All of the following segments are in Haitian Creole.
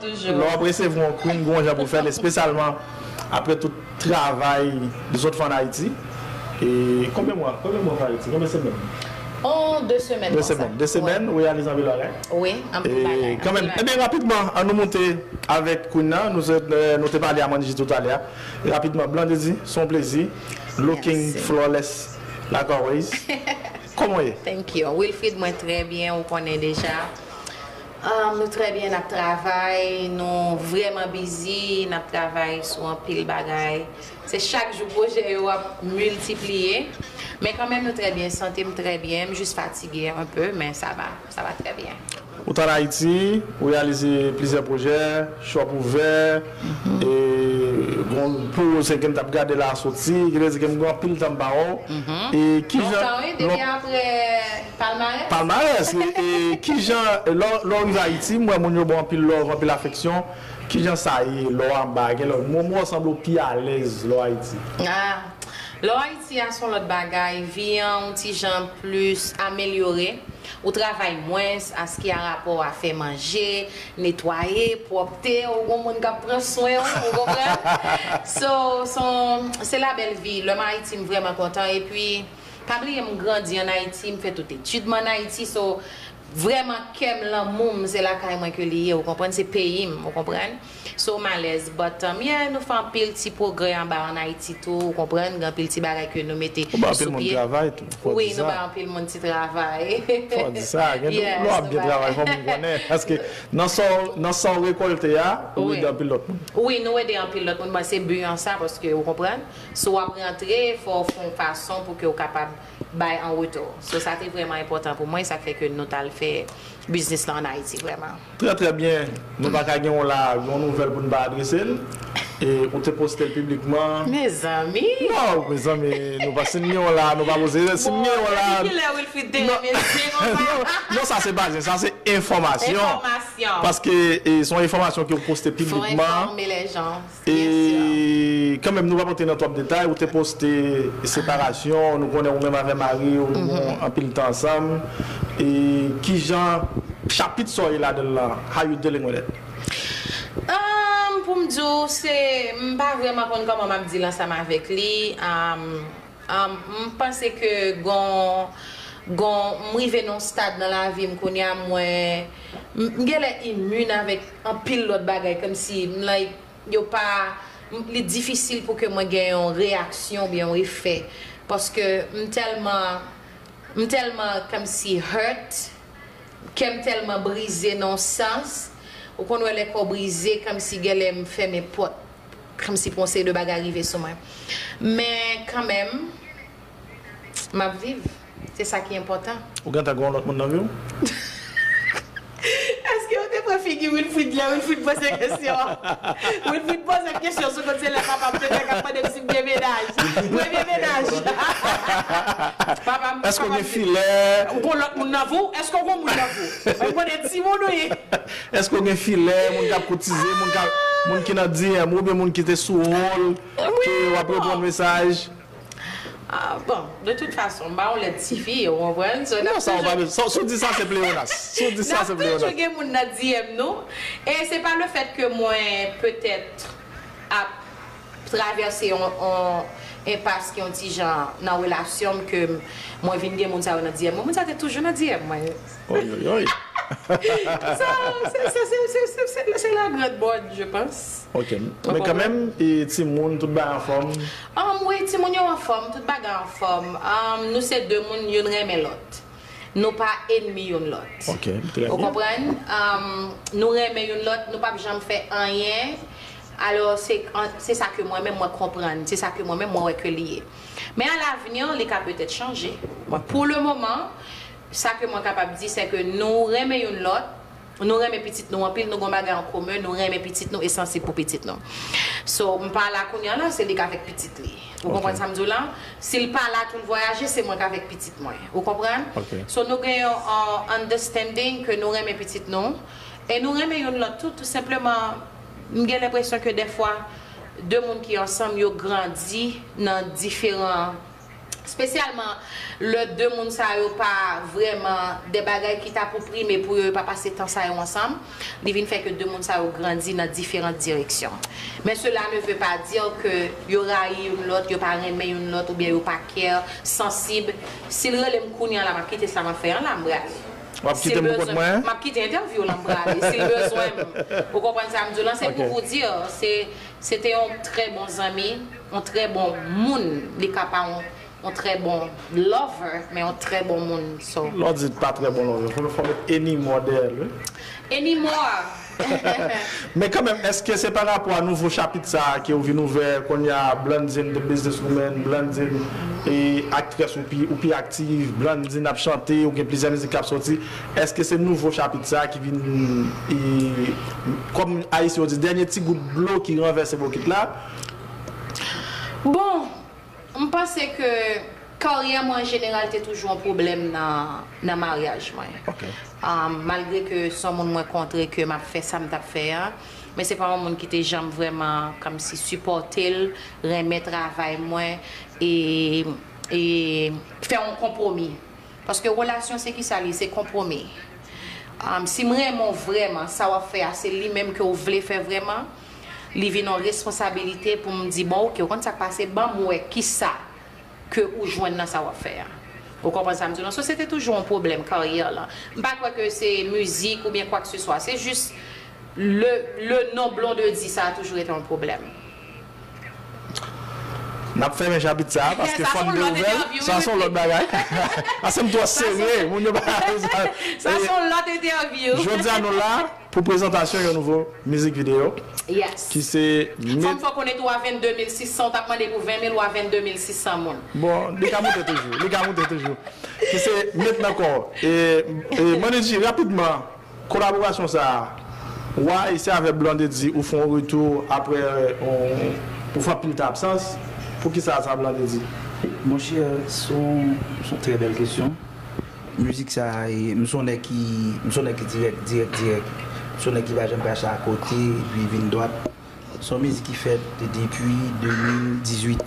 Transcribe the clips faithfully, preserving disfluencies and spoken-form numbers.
Lè w ap resevwa yon queen, gen yon jan pou fè l, espesyalman apre tout travay zòt fè ann Ayiti. E konbyen mwa, konbyen mwa w fè Ayiti? Konbyen semèn? On de semèn. De semèn. De semèn, ou reyalize anpil bagay. Wi, anpil bagay. E kanmenm, ebyen, rapidman, ann nou moute avèk queen nan. Nou, nou te pale a Manji toutalè a. Rapidman, Blondedy, se yon plezi. Looking flawless, like always. Kòman w ye? Thank you. Wilfrid, mwen trè byen, ou konnen deja. Um, nou trè byen, n ap travay, nou vrèman busy, n ap travay sou anpil bagay. Se chak jou pwojè yo ap miltipliye. Men kanmenm nou trè byen, sante m trè byen, m jis fatige un peu, men sa va, sa va trè byen. Ou t ann Ayiti, ou reyalize plizyè pwojè, shop ouvè, e gon pwojè ke m t ap gade la soti, ki vle di ke m gen anpil tan m pa wè w. E kijan... Lontan wi, depi apre palmarès. Palmarès, e kijan, lè w rive Ayiti, m wè moun yo ba w anpil love, anpil afeksyon. Kijan sa ye lè w anba, gen lè w, m wè w sanble w pi alèz lè w Ayiti. Ah, lè w Ayiti a se yon lòt bagay, vi an yon ti jan plis amelyore. Ou travay mwens, aske a rapò a fè manje, netwaye, pwòpte, ou gon moun k ap pran swen w, ou konprann? So, se yon, se la bèl vi. Lè m Ayiti, m vrèman kontan. Epi, pa bliye m grandi ann Ayiti, m fè tout etid mwen ann Ayiti. So, vrèman, kè m, lanmou m, se lakay mwen ke li ye, ou konprann? Se peyi m, ou konprann? So m alèz, but um, yeah, nou fè anpil ti pwogrè anba ann Ayiti tou, ou konprann, gen anpil ti bagay ke nou mete sou pye. Ou bay anpil moun travay tou, fò w di sa. Wi, nou bay anpil moun ti travay. Fò w di sa, gen lè w ap byen travay, fò moun konnen, paske nan sa w, nan sa w rekòlte a, ou ede anpil lòt moun. Wi, nou ede anpil lòt moun, bon, se bi an sa, paske ou konprann, si w ap rantre, fò w fè yon fason pou ke w kapab bay an retou. So sa te vrèman enpòtan pou mwen, sa k fè ke nou t al fè biznis la ann Ayiti vrèman. Trè, trè byen. Nou pa ka gen w la, gen yon nouvèl pou n pa adrese l. E ou te poste l piblikman. Mezanmi! Non, mezanmi, nou pa, si n gen w la, nou pa poze. Si n gen w la. Bon, depi kilè Wilfrid te renmen zen konsa? Non, non, sa se pa zen, sa se enfòmasyon. Enfòmasyon. Paske e, se yon enfòmasyon ke w poste piblikman. Fò enfòme lèjan. E kanmenm, nou p ap antre nan twòp detay, ou te poste separasyon, nou konnen ou menm avè mari w, nou gen anpil tan ansanm. E kijan, chapit sa w ye ladan l lan, how you dealing with it? Um, pou m di w, se, m pa vrèman konn kòman m ap deal ansanm avèk li. Um, um, m panse ke gon, gon, m rive nan yon stad nan lavi m kounye a, mwen, m, m genlè imin avèk anpil lòt bagay, kòmsi, m, like, yo pa, m, li difisil pou ke mwen gen yon reyaksyon oubyen yon efè. Paske m tèlman, m tèlman kòmsi hurt, kè m tèlman brize nan yon sans. Ou konn wè lè kò w brize, kòmsi genlè m fèmen pòt, kòmsi pou yon seri de bagay rive sou mwen. Men kanmenm, m ap viv. Se sa ki enpòtan. Ou gentan gen yon lòt moun nan vi w? Èske w te pran figi Wilfrid lè Wilfrid poze kesyon an? Wilfrid poze kesyon sou kont se lè papa m te fè k ap mande m si m gen mennaj. Premye mennaj. Papa m, papa m te... Èske w gen filè? Ou gon lòt moun nan vi w? Èske w gon moun nan vi w? Mwen konnen timoun ou ye. Èske w gen filè, moun k ap koutize, moun k ap, moun ki nan D M ou oubyen moun ki te sou ròl, ke w ap reponn mesaj? Ah, bon, de tout fason, m pa yon lèd tifi, ou konprann? So, non, sa w pa bezwen. Si w di sa, se pleyonas. Si w di sa, se pleyonas. N ap toujou gen moun nan D M nou. E se pa le fèt ke mwen, petèt, ap travèse yon, yon enpas ki yon ti jan nan relasyon m ke m, mwen vin gen moun sa yo nan D M mwen. Moun sa te toujou nan D M mwen. Oyoyoy. So, se, se, se, se, se, se, se la grande mode, je pense. Ok. Men kanmenm, e, timoun, tout bagay anfòm? Um, wi, timoun yo anfòm, tout bagay anfòm. Um, nou se de moun, youn renmen lòt. Nou pa enmi youn lòt. Ok, trè byen. Ou konprann? Um, nou renmen youn lòt, nou p ap janm fè anyen. Alò, se, an, se sa ke mwen menm, mwen konprann. Se sa ke mwen menm, mwen wè ke li ye. Men alavni, li ka petèt chanje. Bon, pou le moman, sa ke mwen kapab di, se ke nou renmen youn lòt, nou renmen pitit nou anpil, nou gen yon bagay an komen, nou renmen pitit nou e sansib pou pitit nou. So, m pa la kounye a la, se li k avèk pitit li. Ou konprann sa m di w la? Si l pa la tou l vwayaje, se mwen k avèk pitit mwen. Ou konprann? Ok. So, nou gen yon, uh, understanding ke nou renmen pitit nou e nou renmen youn lòt tou, tou senpleman. M gen lenpresyon ke dèfwa, de moun ki ansanm, yo grandi nan diferan Espesyalman lè de moun sa yo pa vrèman de bagay ki ta pou prime pou yo, yo pa pase tan sa yo ansanm, li vin fè ke de moun sa yo grandi nan diferan direksyon. Men cela ne veut pas dire ke yo rayi youn lòt, yo pa renmen youn lòt oubyen yo pa care, sansib. Si l rele m kounye a la, m ap kite sa m ap fè an la, m prale. W ap kite m pou kont mwen? M ap kite entèvyou lan, m prale. Si l bezwen m. Ou konprann sa m di w lan? Se pou vous dire, se, se te yon trè bon zanmi, yon trè bon moun. Li ka pa yon, yon trè bon lover, men yon trè bon moun. So. Lè w di pa trè bon lover, fò, fò met anymore dèyè l, wi. Anymore. Men kanmenm, èske se pa rapò a nouvo chapit sa a ke w vin ouvè kounye a, Blondine the business woman, Blondine e aktrès ou pi, ou pi aktif, Blondine ap chante, ou gen plizyè mizik k ap soti. Èske se nouvo chapit sa a ki vin, e, kòm Ayisyen yo di, dènye ti gout dlo ki ranvèse bokit la? Bon, m panse ke karyè mwen an jeneral te toujou yon pwoblèm nan, nan maryaj mwen. Ok. Um, malgre ke se yon moun mwen kontre ke m ap fè sa m t ap fè a, men se pa yon moun ki te janm vrèman kòmsi sipòte l, renmen travay mwen e, e fè yon konpwomi. Paske relasyon se kisa li ye? Se konpwomi. Um, si m renmen w vrèman, sa w ap fè a, se li menm ke w vle fè vrèman, li vin yon responsabilite pou m di, bon, oke, ou konn sa k pase, ban m wè kisa ke ou jwenn nan sa w ap fè a. Ou konprann sa m di w lan? So, se te toujou yon pwoblèm karyè lan. M pa kwè ke se mizik oubyen kwakseswa. Se jis le, le non Blondedy sa a toujou rete yon pwoblèm. N ap fèmen chapit sa a, paske fò n te ouvè l. Sa se yon lòt bagay. Paske m twò sere, moun yo pa. Sa se yon lòt entèvyou. Jodi a nou la pou prezantasyon yon nouvo mizik videyo. Yes. Ki se Fò m fè w konnen tou, a vennde mil sis san, ou t ap mande pou ven mil, ou a vennde mil sis san moun. Bon, li ka moute toujou, li ka moute toujou. Ki se Met nan kò w. E, e, Manidji, rapidman, kolaborasyon sa a, why se avè Blondedy ou fè yon retou apre, e, ou, ou fè anpil tan absans? Poukisa sa, Blondedy? Monchè, se yon, se yon trè bèl kesyon. Mizik sa a, e, m se yon nèg ki, m se yon nèg ki dirèk, dirèk, dirèk. M se yon nèg ki pa janm kache akote, epi vin dwat. Se yon mizik ki fèt depi de mil dizuit.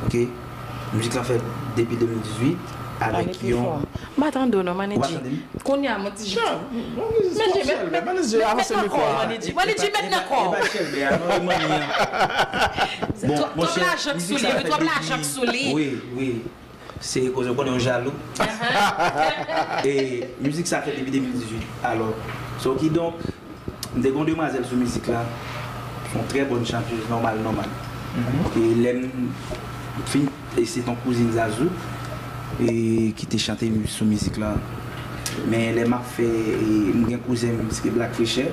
Oke? Mizik lan fèt depi de mil dizuit avèk yon. M pa tande w non, Manidji. Kounye a, Manidji. Manidji, met nan kò w, Manidji. Manidji, met nan kò w. E pa chèlbè a, non, e manmi an. Bon, monchè, mizik sa fèt depi. Twòp lajan k sou li, wi, twòp lajan k sou li. Wi, wi. Se koze w konnen w jalou. E mizik sa fèt depi de mil dizuit. Alò, so kidonk, m te gen yon demwazèl sou mizik la. Se yon trè bòn chantez, nòmal, nòmal. E lè m fin, e se t yon kouzin Zazou, e ki te chante sou mizik la. Men lè m ap fè, e m gen kouzen m, se Black Frechè.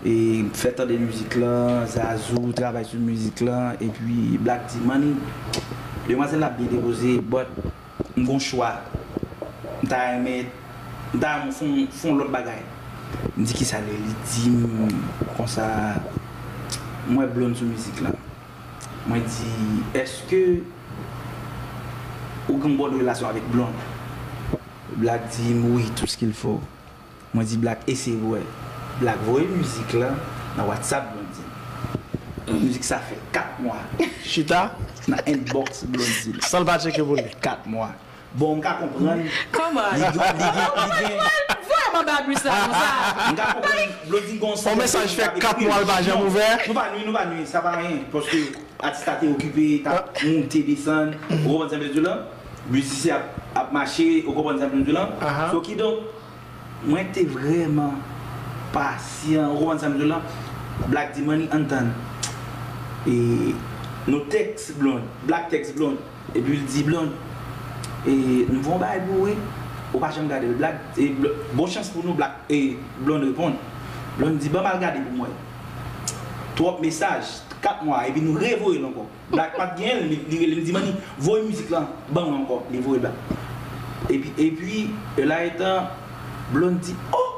E m fè tande mizik lan, Zazou travay sou mizik lan, epi Black di, Manny, demwazèl la byen depoze, but m gon chwa. M ta renmen, m ta renmen fè yon, fè yon lòt bagay. M di, kisa l ye? Li di m konsa, m wè Blonde sou mizik lan. Mwen di, èske ou gen yon bòn relasyon avèk Blonde? Black di m, wi, tout ce qu'il faut. Mwen di Black eseye pou wè. Black voye mizik lan nan WhatsApp Blondedy. Mizik sa fè kat mwa. Chita? Nan inbox Blondedy. San l pa tcheke pou li. Kat mwa. Bon, m ka konprann. Kòman? Li gen, li gen, li gen. Vrèman babis la konsa. M ka konprann Blondedy gon. On mesaj fè kat mwa l pa janm ouvè. Non, nou pa nwi, nou pa nwi, sa pa anyen. Paske atis la te okipe, t ap moute, desann. Ou konprann sa m vle di w lan? Mizisyen ap, ap mache, ou konprann sa m vle di w lan? So, kidonk, mwen te vrèman pasyan, ou konprann sa m di w lan? Black di, Manny, ann tann. E, nou tèks Blonde, Black tèks Blonde. Epi l di, Blonde, e, m voye yon bagay pou ou, wi. Ou pa janm gade l. Black, e, Bl-, bon chans pou nou, Black, e, Blonde reponn. Blonde di, ban m al gade pou m wè. Twòp mesaj, kat mwa, epi nou revoye l ankò. Black pa t genyen l, li, li rele m, li di, Manny, voye mizik lan ban mwen ankò. Li voye l ba. Epi, epi, e la etan, Blonde di, oh!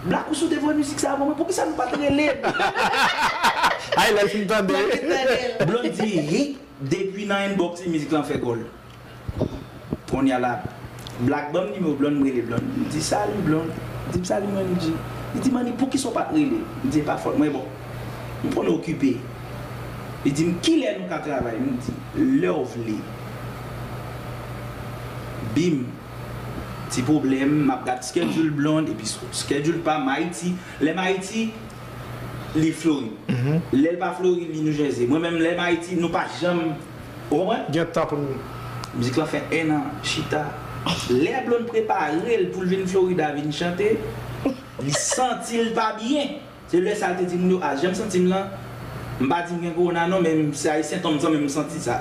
Black, ou sot voye mizik sa a ban mwen, poukisa nou pa t rele m? Ay, lè l fin tande. Blonde di, hit, depi nan inbox li, mizik lan fè gòl. Kounye a la, Black ban m nimewo Blonde, m rele Blonde. M di, salut Blonde. Li di m, salut Manny G. Li di, Manny, poukisa w pa t rele m? M di, e pa fòt mwen, bon. M konn okipe. Li di m, kilè nou ka travay? M di, lè w vle. Bim. Ti pwoblèm, m ap gad schedule Blonde, epi schedule pa m Ayiti. Lè m Ayiti, li Florid. Lè l pa Florid, li New Jersey. Mwen menm, lè m Ayiti, nou pa janm, ou konprann? Gen tan pou nou. Mizik lan fè en an, chita. Lè Blonde prepare l pou l vin Florida, vin chante, li santi l pa byen. Se lè sa l te di moun yo, a, jan m santi m lan, m pa di m gen kowona non, men m se ayisyen tonm zanmi m santi sa.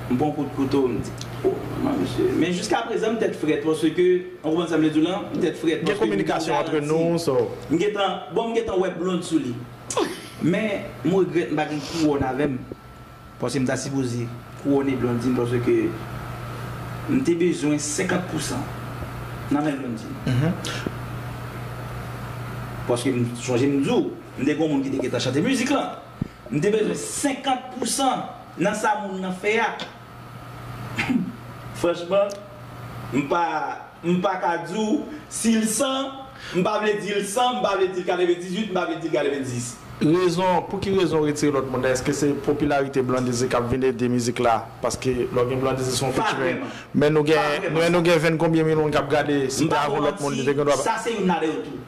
M pran kout kouto, m di, oh, non, mesye. Men jiska prezan, m tèt frèt, paske, ou konprann sa m vle di w lan? M tèt frèt, paske m gen kominikasyon ant nou, so. M gentan, bon, m gentan wè Blonde sou li. Men, m regrèt m pa gen kouwòn avè m. Paske m ta sipoze kouwone Blondine paske m te bezwen senkant pousan nan men Blondine. Paske m sonje m di w, m te gen yon moun ki te gentan chante mizik lan. M te bezwen senkant pousan nan sa moun nan fè a. Franchman, m pa M pa ka di w si l san, m pa vle di l san, m pa vle di l katrevendizuit, m pa vle di l katrevenndis. Rezon, pou ki rezon w retire lòt moun nan? Èske se popilarite Blondedy k ap vin ede mizik la? Paske lè w gen Blondedy se yon featuring. Men nou gen, men nou gen ven konbyen mil moun k ap gade, si te avè yon lòt moun, li te gen dwa. Sa se youn ladan yo tou.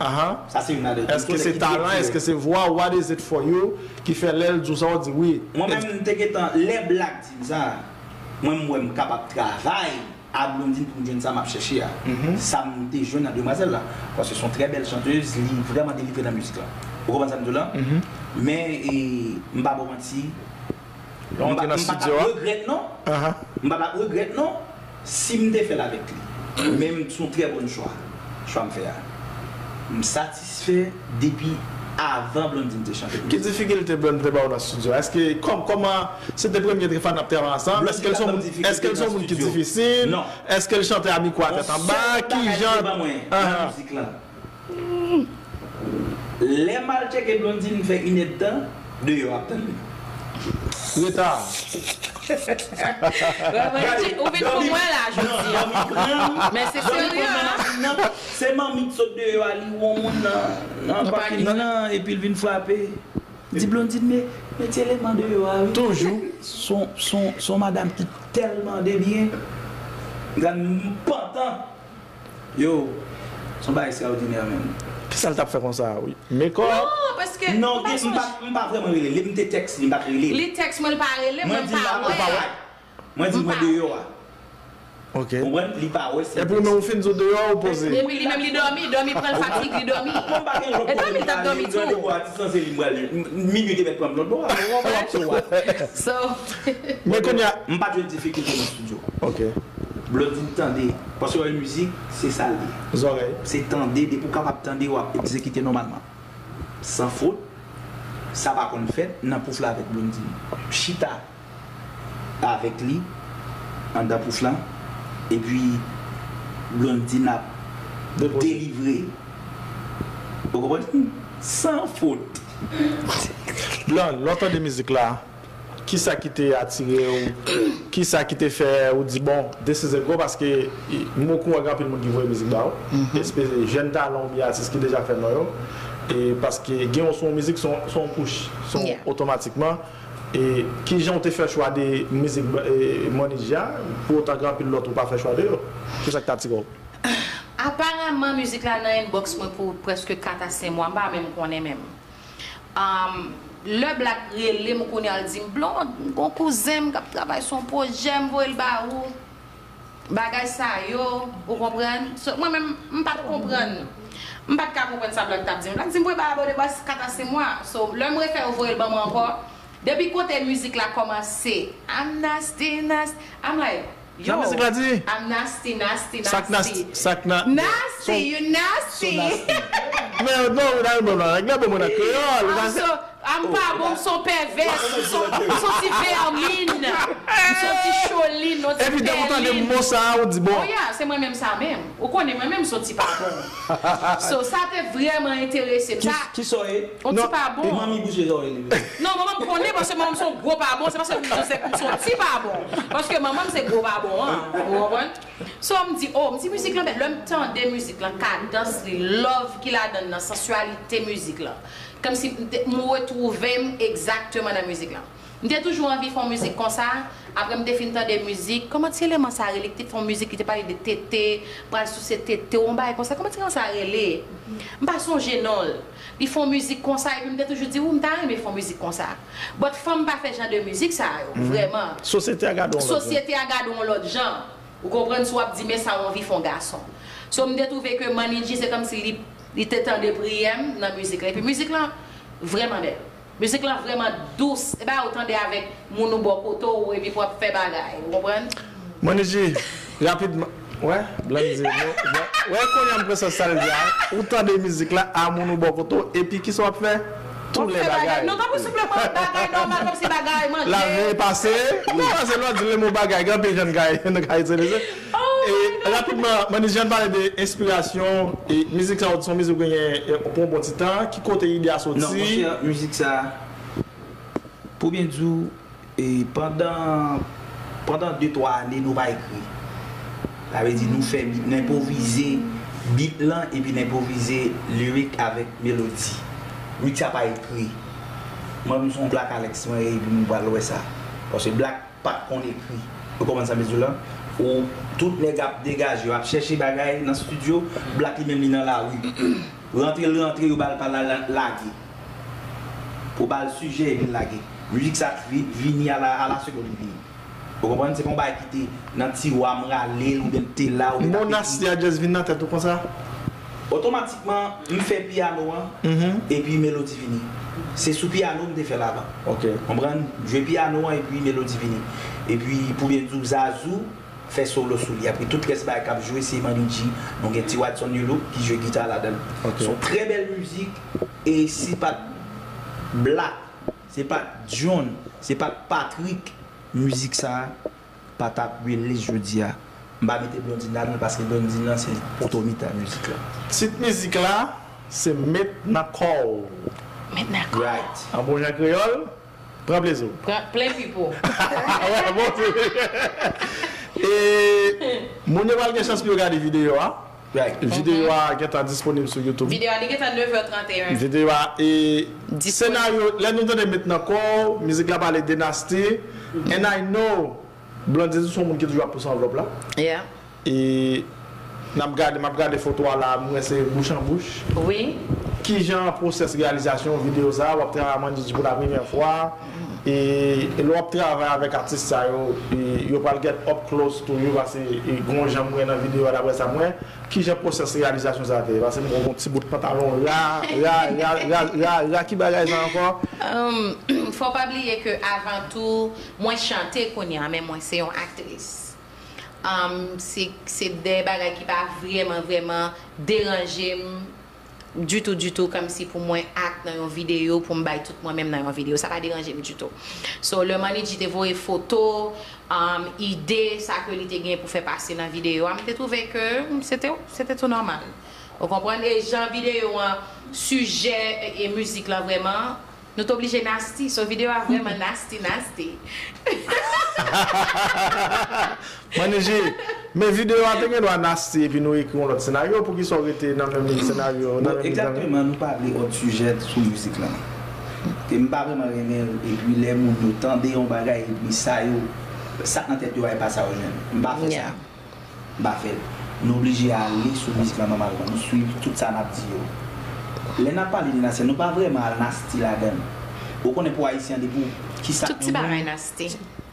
Sa se youn ladan yo tou. Èske se talan, èske se vwa, what is it for you, ki fè lè l di w sa, w di wi? Mwen menm, m te gentan, lè Black di m sa, mwen, m wè m kapab travay a Blondine pou m jwenn sa m ap chèche a. Sa m te jwenn nan demwazèl la. Paske se yon trè bèl chantez, li vrèman delivre nan mizik la. Ou konprann sa m di w lan? Men, e, m pa ba w manti, m pa, m pa t ap regrèt non. M pa t ap regrèt non si m te fè l avèk li. Men m, se yon trè bon chwa, chwa m fè a. M satisfè depi avan Blondine te chante. Ki difikilte Blondine te ba w nan estidyo a? Èske, kòm, kòman, se te premye fwa n ap travay ansanm? Èske l se yon moun, èske l se yon moun ki difisil? Non. Èske l chante a mikwo a tèt anba? Ki jan? Nan mizik lan. Lè m al tcheke Blondine fè inèdtan, deyò ap tann li. Reta. Ou vin pou mwen la jodi a. Men se serye a. Se manmi k sot deyò a, li wè yon moun nan, nan pakin nan, epi l vin frape. Di Blondine, men, mete eleman deyò a, wi. Toujou. Son, son, son madanm ki tèlman debyen. Gad m pantan. Yo, son bagay ekstraòdinè menm. Kisa l t ap fè konsa a, wi? Mekòp? Non, paske non, m pa vrèman rele li, m te tèks li, m pa t rele li. Li tèks mwen, l pa rele mwen, m pa wè. Mwen di mwen deyò a. Ok. Konprann? Li pa wè se. Epi ou menm ou fin di w deyò, ou poze. Epi li menm li dòmi, dòmi pran l fatig, li dòmi. Mwen pa gen lòt kote pou m ale, m gen randevou atis lan, se li m pral jwenn. Minui te mèt pran m lòt bò a, mwen wè m ap sou wè. So. Men kounye a. M pa t jwenn difikilte nan estidyo. Ok. Blondine tande, paske wè mizik, se sa l ye. Zòrèy. Se tande, depi w kapab tande, w ap egzekite nòmalman. San fot, sa pa konn fèt nan pouf la avèk Blondine. Chita avèk li anndan pouf lan, epi Blondine ap delivre. Ou konprann? San fot. Blonde, lè w tande mizik la, kisa ki te atire w? Kisa ki te fè ou di, bon, this is a go? Paske m okouran gen anpil moun ki voye mizik ba ou, espe-, jèn talan oubyen atis ki deja fè non yo. E paske gen yon, se yon mizik, se yon, se yon push, se yon otomatikman. E kijan w te fè chwa de mizik, e, Money G a, pou otan gen anpil lòt ou pa fè chwa de yo? Kisa k te atire w? Aparaman, mizik la nan inbox mwen pou prèske kat a senk mwa, m pa menm konnen menm. Um, lè Black rele m kounye a, l di m, Blonde, m gon kouzen m k ap travay sou yon pwojè, m voye l ba ou. Bagay sa yo, ou konprann? So, mwen menm, m pa t konprann. M pa t ka konprann sa Black t ap di m. Black di m voye ba Abode bas kat a senk mwa. So, lè m refè yo voye l ban mwen ankò, depi kote mizik la kòmanse, I'm nasty, nasty, I'm like, yo, I'm nasty, nasty, nasty. Sak nasty, sak na-, nasty, you nasty. Men non, nan albòm la, nèg la ban mwen nan kreyòl. I'm so, I'm pa bon, m son pèvès, m son, m son ti vèmin, m son ti cholin, yon ti pèlin. Epi depi w tande mo sa a, ou di bon. Oh yeah, se mwen menm sa menm. Ou konnen mwen menm m son ti pa bon. So, sa te vrèman enterese m. Sa, kisa w ye? Yon ti pa bon. E manmi bouche sa w ye li. Non, manman m konnen paske manman m se yon gwo pa bon. Se paske m di se, m se yon ti pa bon. Paske manman m se gwo pa bon an. Ou konprann? So, m di, oh, m di mizik lan bèl. Lè m tande mizik lan, kadans li, love ki ladan l nan, sansyalite mizik lan. Kòmsi m te, m retwouve m egzakteman nan mizik lan. M te toujou anvi fè yon mizik konsa. Apre m te fin tande mizik, kòman ti eleman sa rele ki te fè yon mizik ki te pale de tete, pral souse tete w, yon bagay konsa. Kòman ti eleman sa rele? M pa sonje non l. Li fè yon mizik konsa, epi m te toujou di, wi, m ta renmen fè yon mizik konsa. But fanm pa fè jan de mizik sa yo, vrèman. Sosyete a gade yon lòt jan. Sosyete a gade yon lòt jan. Ou konprann, si w ap di, men sa w anvi fè yon gason. So, m te twouve ke Manidji, se kòmsi li, li te tande priyè m nan mizik la. Epi mizik lan vrèman bèl. Mizik lan vrèman dous. E pa ou tande avèk moun ou bò kote w, epi pou ap fè bagay. Ou konprann? Manidji, rapidman. Wè, Blandy, bon, bon. Wè, kounye a m konn sa l di a. Ou tande mizik la, a moun ou bò kote w, epi kisa w ap fè? Tou lè bagay. Non, tankou senpleman bagay nòmal, kòmsi bagay manje. Lave, pase. Non, se lè w di le mo bagay, gen anpil jan n ka, n ka itilize. E, rapidman, Manidji, ann pale de enspirasyon, e mizik sa, se yon mizik ou genyen, e, pou yon bon ti tan. Ki kote ide a soti? Non, monchè, mizik sa, pou byen di w, e pandan, pandan de twa ane, nou pa ekri. Sa vle di, nou fè beat, nou enpwovize beat lan, epi n enpwovize lyric avèk melodi. Beat sa pa ekri. Mwen menm, se yon Black Alex mwen ye, epi nou pral wè sa. Paske Black pa t konn ekri. Ou konprann sa m di w la? Ou, tout nèg ap degaje, yo ap chèche bagay nan estidyo, Black li menm li nan lari. Rantre l rantre, yo ba l pa la, la, lage. Pou ba l sijè, epi l lage. Mizik sa vi-, vini a la, a la segonn li vini. Ou konprann? Se pa yon bagay ki te nan tiwa, m rale l, oubyen l te la, oubyen l ap ekri. Mo Nasty a just vin nan tèt ou konsa? Otomatikman, m fè pyano an, epi melodi vini. Se sou pyano m te fè l avan. Ok. Konprann? Jwe pyano an, epi melodi vini. Epi, pou byen di w, Zazou fè solo sou li. Apre tout rès bagay k ap jwe, se Manidji. Nou gen T Watson New Look ki jwe gita ladan l. Ok. Se yon trè bèl mizik. E si pa t Black, se pa t John, se pa t Patrick, mizik sa a pa t ap release jodi a. M pa mete Blondine ladan l paske Blondine lan se poto mita mizik la. Tit mizik la se Met nan kò w. Met nan kò w. Right. An bon jan kreyòl, pran plezi w. Pran plen pipo. Wè, bon, se. E moun yo pral gen chans pou yo gade videyo a. Right. Videyo a gentan disponib sou YouTube. Videyo a li gentan nèf è trannteyen. Videyo a, e, senaryo, lè nou tande Met nan kò w, mizik la pale de Nasty. And I know Blondedy se yon moun ki toujou ap pouse anvlòp la. Yeah. E n ap gade, m ap gade foto a la, m wè se bouch an bouch. Wi. Kijan pwosès reyalizasyon videyo sa a? W ap travay ak Manidji pou la premyè fwa. E, e lè w ap travay avèk atis sa yo, e, yo pral get up close to you, paske, e, gen yon jan m wè nan videyo a, daprè sa m wè. Kijan pwosès reyalizasyon sa a te ye? Paske m wè yon ti bout pantalon ra, ra, ra, ra, ra, ra, ki bagay sa ankò? Um, fò w pa bliye ke avan tou, mwen chante kounye a, men mwen se yon aktris. Um, se, se de bagay ki pa vrèman, vrèman deranje m ditou, ditou, kòmsi pou mwen act nan yon videyo, pou m bay tout mwen menm nan yon videyo. Sa pa deranje m ditou. So, lè Manidji te voye foto, um, ide, sa ke li te gen pou fè pase nan videyo a, m te twouve ke, mm, se te, se te tou nòmal. Ou konprann? E jan videyo an, sijè e, e mizik lan vrèman, nou t oblije nasty. So, videyo a vrèman nasty, nasty. Manidji, men videyo a te gen dwa nasty epi nou ekri yon lòt senaryo. Poukisa w rete nan menm senaryo, nan menm liy lan? Bon, egzakteman, nou pa vle ot sijè sou mizik lan. Ke m pa vrèman renmen l, epi lè moun yo tande yon bagay, epi sa yo, sa k nan tèt yo a, e pa sa yo jwenn. M pa fè sa. Yeah. M pa fè l. Nou oblije ale sou mizik lan nòmalman. Nou swiv tout sa n ap di yo. Lè n ap pale de nasty, nou pa vrèman al nasty ladan l. Ou konnen pou Ayisyen an, depi w, kisa. Tout ti bagay nasty.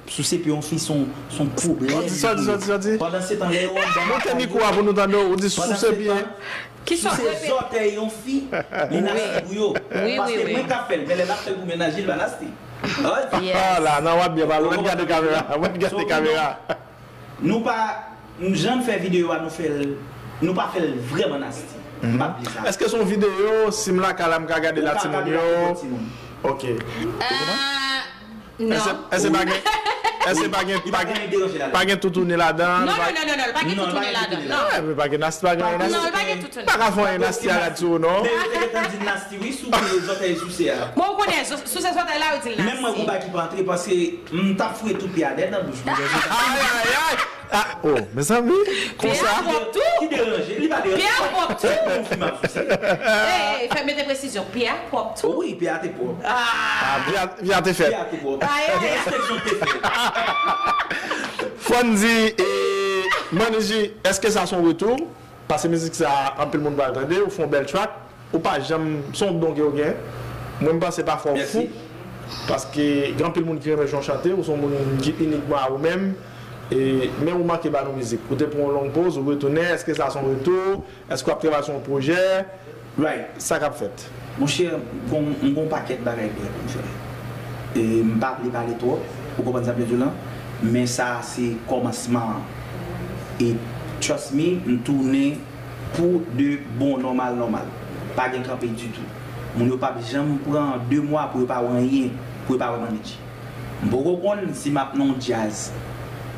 Souse pye yon fi se yon, se yon pwoblèm. Sòti, sòti, sòti, sòti. Pandan se tan, lè yo anndan lakay yo. Moute mikwo a pou nou tande w, ou di souse pye. Pandan se tan, souse zòtèy yon fi, li nasty pou yo. Wi, wi, wi. Paske mwen k ap fè l, men lè l ap fè l pou mennaj li, li pa nasty. Yes. Ah, la, non, w ap byen pale. Mwen gade kamera, mwen gade kamera. Nou pa, jan n fè videyo a, nou fè l, nou pa fè l vrèman nasty. M pa bliye sa. Èske se yon videyo, si m lakay la, m ka gade la timoun yo? Ou ka gade la pou timoun. Ok. Ah, non. Èske, èske pa gen, Èske pa gen, pa gen, pa gen toutouni ladan? Non, non, non, non, non, pa gen toutouni ladan. Non, pa gen toutouni ladan. Non, pa gen Nasty, pa gen Nasty. Non, pa gen toutouni. Pa ka fè anyen Nasty a rad sou ou, non. Men yo te gentan di Nasty, wi, sou pye zòtèy souse a. Bon, ou konnen, sou se zòtèy la, yo di l Nasty. Menm mwen, gon bagay ki pa antre, paske m t ap foure tout pye a dèyè nan bouch mwen. Ay, ay, ay. Ah, oh, mezanmi, konsa. Pye a pwòp tou. Ki deranje? Li pa deranje. Pye a pwòp tou. Se yon fi m ap souse. Ey, ey, fè mete presizyon. Pye a pwòp tou. Wi, pye a te pwòp. Ah. Pye a, pye a te fèt. Pye a te pwòp. Ay, ay, ay. Gen enspeksyon te fèt. Fò n di, e, Manny G, èske sa se yon retou? Paske mizik sa, anpil moun pral tande, ou fè yon bèl track, ou pa janm, se yon don ke w gen. Mwen, m panse pafwa w fou, paske gen anpil moun ki renmen jan w chante, ou se yon moun ki inikman a ou menm, e, men ou manke ba nou mizik. Ou te pran yon long poz, ou retounen, èske sa se yon retou? Èske w ap travay sou yon pwojè? Right. Sa k ap fèt? Monchè, m gon, m gon pakèt bagay prè pou m fè. E m pa vle pale twòp, ou konprann sa m vle di w lan? Men sa a se kòmansman an. E trust me, m tounen pou de bon, nòmal, nòmal. Pa gen kanpe ditou. Moun yo p ap janm pran de mwa pou yo pa wè anyen, pou yo pa wè Manny G. M poko konn si m ap nan yon djaz.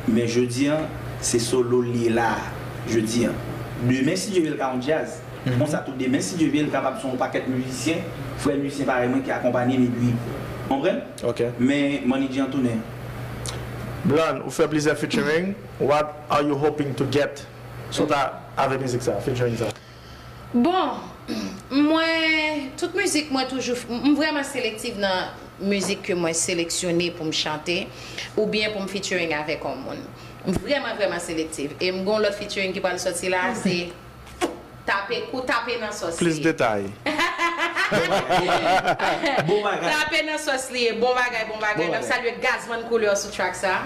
Men jodi an, se solo l ye la a, jodi an. Demen, si Dye vle, l ka yon djaz. Konsa tou demen, si Dye vle, l kapab se yon pakèt mizisyen, frè mizisyen parèy mwen ki akonpanye m epi, konprann? Ok. Men Manny G an tounen. Blonde, ou fè plizyè featuring. What are you hoping to get? Sot a avè mizik sa, featuring sa. Bon, mwen, tout mizik mwen toujou, m vrèman selektif nan mizik ke mwen seleksyone pou m chante, oubyen pou m featuring avèk yon moun. M vrèman, vrèman selektif. E m gon lòt featuring ki pral sòti la, se tape, kou tape nan sòs li ye. Plis detay. Bon bagay. Tape nan sòs li ye. Bon bagay, bon bagay. N ap salye Gazman Couleur sou track sa.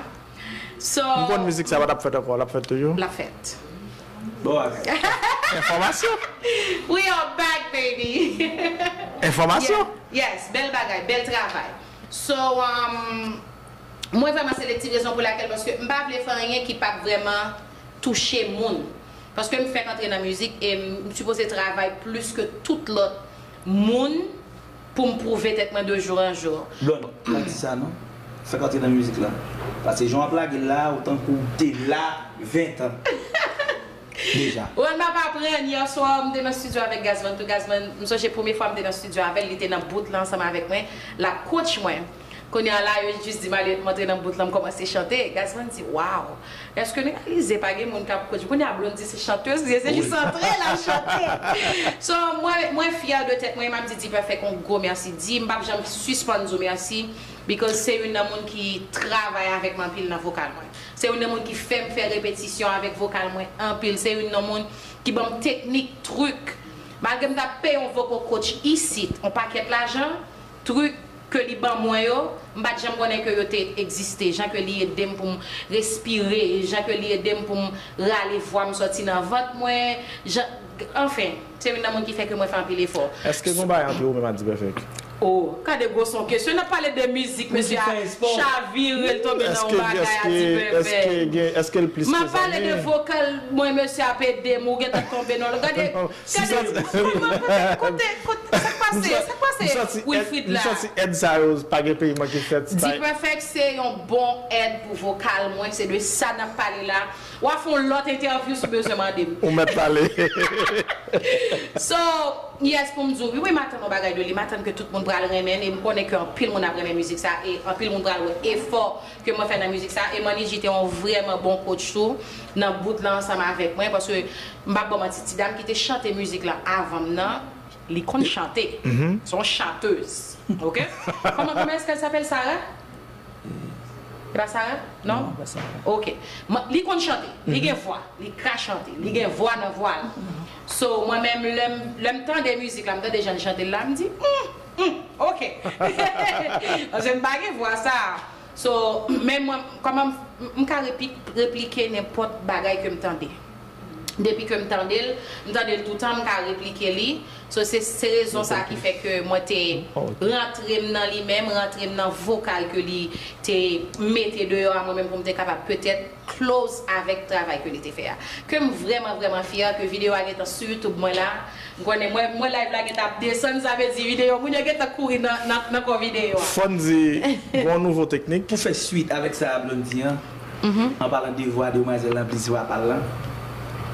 So, m konn mizik sa pa t ap fèt ankò, l ap fèt toujou? L ap fèt. Bon bagay. Enfòmasyon. We are back, baby. Enfòmasyon. Yes, yes, bèl bagay, bèl travay. So, um, mwen vrèman selektif, rezon pou lakèl, paske m pa vle fè anyen ki p ap vrèman touche moun. Paske m fèk antre nan mizik e m sipoze travay plis ke tout lòt moun pou m pwouve tèt mwen de jour en jour. Blonde, pa di sa non. Fèk antre nan mizik la. Paske jan w ap lage l la, ou tankou w te la ven tan. Deja. Ou wè m ap aprann, yè swa m te nan studio avèk Gazman tou. Gazman, m sonje premye fwa m te nan studio avè l, li te nan boot la ansanm avèk mwen, l ap coach mwen. Kounye a la, yo jis di m ale, m antre nan boot la, m kòmanse chante. Gazman di, "Waw, èske nou reyalize pa gen moun k ap coach?" Kounye a, Blonde di se chantèz li ye, se jis antre l ap chante. So, mwen, mwen fyè de tèt mwen, e m ap di D-Perfect yon gwo mèsi. Di, m p ap janm sispann di w mèsi, because se youn nan moun ki travay avèk mwen anpil nan vokal mwen. Se youn nan moun ki fè m fè repetisyon avèk vokal mwen anpil. Se youn nan moun ki ban m teknik, trik. Malgre m t ap peye yon vocal coach isit, yon pakèt lajan, trik ke li ban mwen yo, m pa t janm konnen ke yo te egziste. Jan ke li ede m pou m respire, jan ke li ede m pou m rale vwa m sòti nan vant mwen, jan, anfen, se youn nan moun ki fè ke mwen fè anpil efò. Èske gen yon bagay ant ou menm ak D-Perfect? Oh, gade gwo son kesyon. N ap pale de mizik, mesye a chavire, l tonbe nan yon bagay a D-Perfect. Èske, èske, èske l plis ke zanmi? M ap pale de vokal mwen, mesye ap ede m, ou gentan tonbe nan l. Gade, gade, kòman, kote, kote, kote, sa k pase, sa k pase Wilfrid la? M santi èd sa yo, pa gen peyi manke fèt. D-Perfect se yon bon èd pou vokal mwen, se de sa n ap pale la. W a fè yon lòt entèvyou si w bezwen mande m. Ou mèt pale. So, yes, pou m di w, wi, wi, m atann yon bagay de li. M atann ke tout moun pral renmen l, e m konnen ke anpil moun ap renmen mizik sa, e anpil moun pral wè efò ke mwen fè nan mizik sa. E Manny G te yon vrèman bon coach tou, nan bout la ansanm avèk mwen, paske m p ap ba w manti, ti dam ki te chante mizik la avan m nan, li konn chante. Se yon chanteuse. Ok? Kòman, kòman èske l apèl, Sarah? E pa Sarah? Non? Non, pa Sarah. Ok. Li konn chante. Li gen vwa. Li ka chante. Li gen vwa nan vwa l. So, mwen menm, lè m, lè m tande mizik la, m tande jan l chante l la, m di, hmm, hmm, ok. Paske m pa gen vwa sa. So, men mwen, kòman m, m ka repli-, replike nenpòt bagay ke m tande. Depi ke m tande l, m tande l toutan, m ka replike li. So, se, se rezon sa ki fè ke mwen te rantre m nan li menm, rantre m nan vokal ke li te mete deyò a mwen menm pou m te kapab petèt close avèk travay ke li te fè a. Ke m vrèman, vrèman fyè ke videyo a gentan sou YouTube mwen la. M konnen mwen, mwen live la gentan ap desann, sa vle di videyo, moun yo gentan kouri nan, nan, nan kò videyo a. Fò n di, gen yon nouvo teknik. Pou fè swit avèk sa Blondy an, an palan de vwa demwazèl lan plis vwa pa l lan,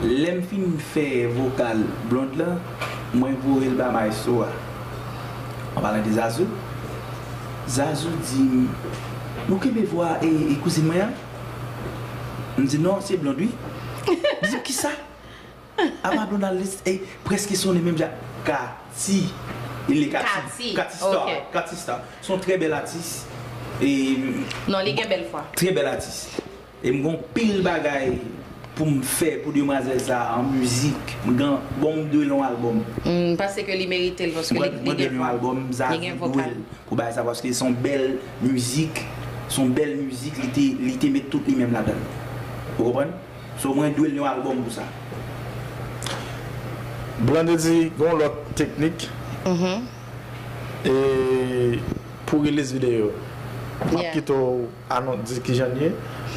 lè m fin fè vokal Blonde lan, mwen voye l ba maestro a. An palan de Zazou, Zazou di m, "Nou kenbe vwa e, e kouzin mwen an?" M di, "Non, se Blonde, wi." Li di m, "Kisa?" Apa Blonde al, e, prèske sonnen menm jan. Kati. Il est Kati. Kati. Kati Star. Ok. Kati Star. Se yon trè bèl atis. E, non, li gen bèl vwa. Trè bèl atis. E m gen pil bagay pou m fè pou demwazèl sa a an mizik. M gen, bon, m dwe l yon albòm. M panse ke li merite l paske li, li gen vwa. Mwen dwe l yon albòm, Zazou dwe l pou bagay sa, paske se yon bèl mizik, se yon bèl mizik, li te, li te met tout li menm ladan l. Ou konprann? So, mwen dwe l yon albòm pou sa. Blondedy, gen yon lòt teknik. E pou release videyo, m ap kite w anon-, di kijan l ye,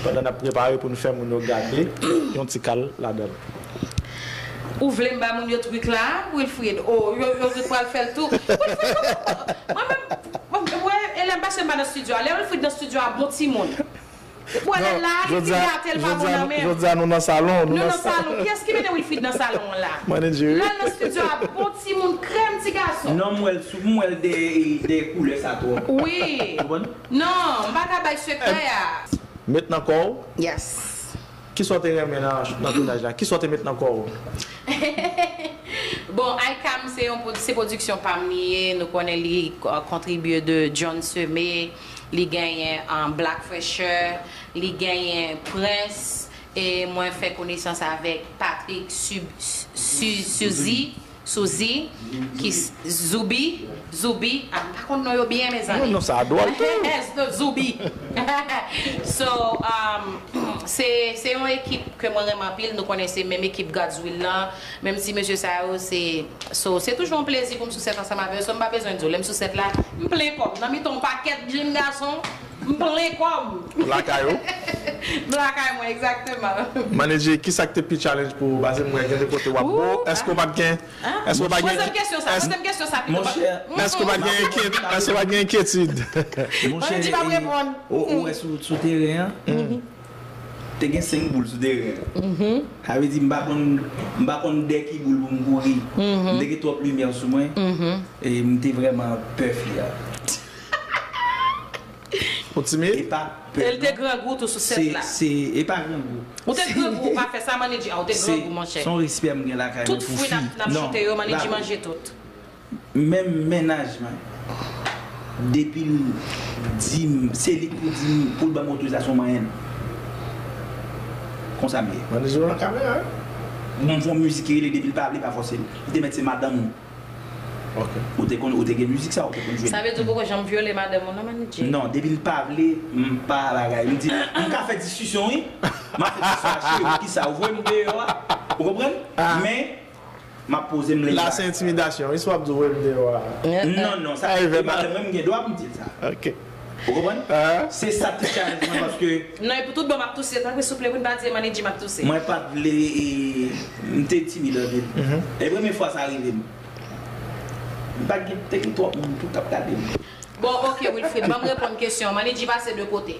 pandan n ap prepare pou n fè moun yo gade yon ti kal ladan l. Ou vle m ba moun yo trik la, Wilfrid? Oh, yo, yo pral fè l tou. Wilfrid, mwen menm, mwen, mwen, e lè m pase m pa nan estidyo a. Lè Wilfrid nan estidyo a, bon timoun. Ou wè lè l la, li fin gate l pa bon nan men l. Jodi a nou nan salon. Nou nan salon. Kiyès ki mete Wilfrid nan salon an la? Manager. Lè l nan estidyo a, bon timoun, krèm ti gason. Non, m wè l sou, m wè l de, de koulè sa twòp. Wi. Ou konprann? Non, m pa ka bay sekrè a. Met nan kò w. Yes. Kisa w te renmen nan, nan tounaj la? Kisa w te met nan kò w? Bon, Icam se yon pwod-, se pwodiksyon pa m li ye. Nou konnen li, uh, kontribye de John Semé, li genyen, um, Black Fresher, li genyen Prince, e mwen fè konesans avèk Patrick Sub-, Su-, Suzy, Suzy, ki s-, Zoubi, Zoubi, ah, m pa konn non yo byen, mezanmi. Non, non, sa dwòl tou. Zoubi. So, um, se, se yon ekip ke mwen renmen anpil. Nou konnen se menm ekip God's Will lan. Menm si mesye sa yo, se, so, se toujou yon plezi pou m sou sèt ansanm avè yo. So, m pa bezwen di w, lè m sou sèt la, m plen kò m. Nan mitan yon pakèt jenn gason, m plen kò m. Ou lakay ou? M lakay mwen, egzakteman. Manager, kisa k te pi challenge pou ou? Paske m wè gen de kote w ap bo. Èske w pa t gen, èske w pa t gen, poze m kesyon sa, poze m kesyon sa pito. Monchè, èske w pa t gen enkyet-, èske w pa t gen enkyetid? Monchè, manager pa reponn. Ou, ou wè sou, sou teren an? Te gen senk boul sou teren an. Sa vle di, m pa konn, m pa konn dè ki boul pou m kouri. M te gen twòp limyè sou mwen. E m te vrèman pè fi a. Ou timid? E pa pè, non. E l te grangou tou sou sèt la. Se, se, e pa grangou. Ou te grangou, ou pa fè sa, manager. Ah, ou te grangou, monchè. Se yon respè m gen lakay mwen pou fi. Tout fwi n ap, n ap choute yo, manager manje tout. Menm mennaj mwen, depi l di m, se li k pou di m, pou l ban m otorizasyon manyen l. Konsa m ye. Mwen di w nan kamera, wi. Mwen fè yon mizik ki rele Depi l pa vle, pa fòse l. Li te mèt se madanm ou. Ok. Ou te konn, ou te gen mizik sa, ou te konn jwe. Sa vle di w poko janm vyole madanm ou non, manager? Non, depi l pa vle, m pa bagay. M di, m ka fè diskisyon, wi. M ap fè diskisyon a cheri, kisa, ou voye m deyò a. Ou konprann? Men, m ap poze m lè la. La se entimidasyon, wi, si w ap di w voye m deyò a. Non, non, sa, e madanm mwen, m gen dwa pou m di l sa. Ok. Ou konprann? Se sa k te challenge mwen, paske. Non, epi tout bon, m ap touse, tanpri, souple, pou n pa di e manager m ap touse. Mwen pa t vle, e, m te timid anpil. E premye fwa sa rive m. M pa t gen, te gen twòp moun tou k ap gade m. Bon, ok, Wilfrid, ban m reponn kesyon an. Manager pase de kote.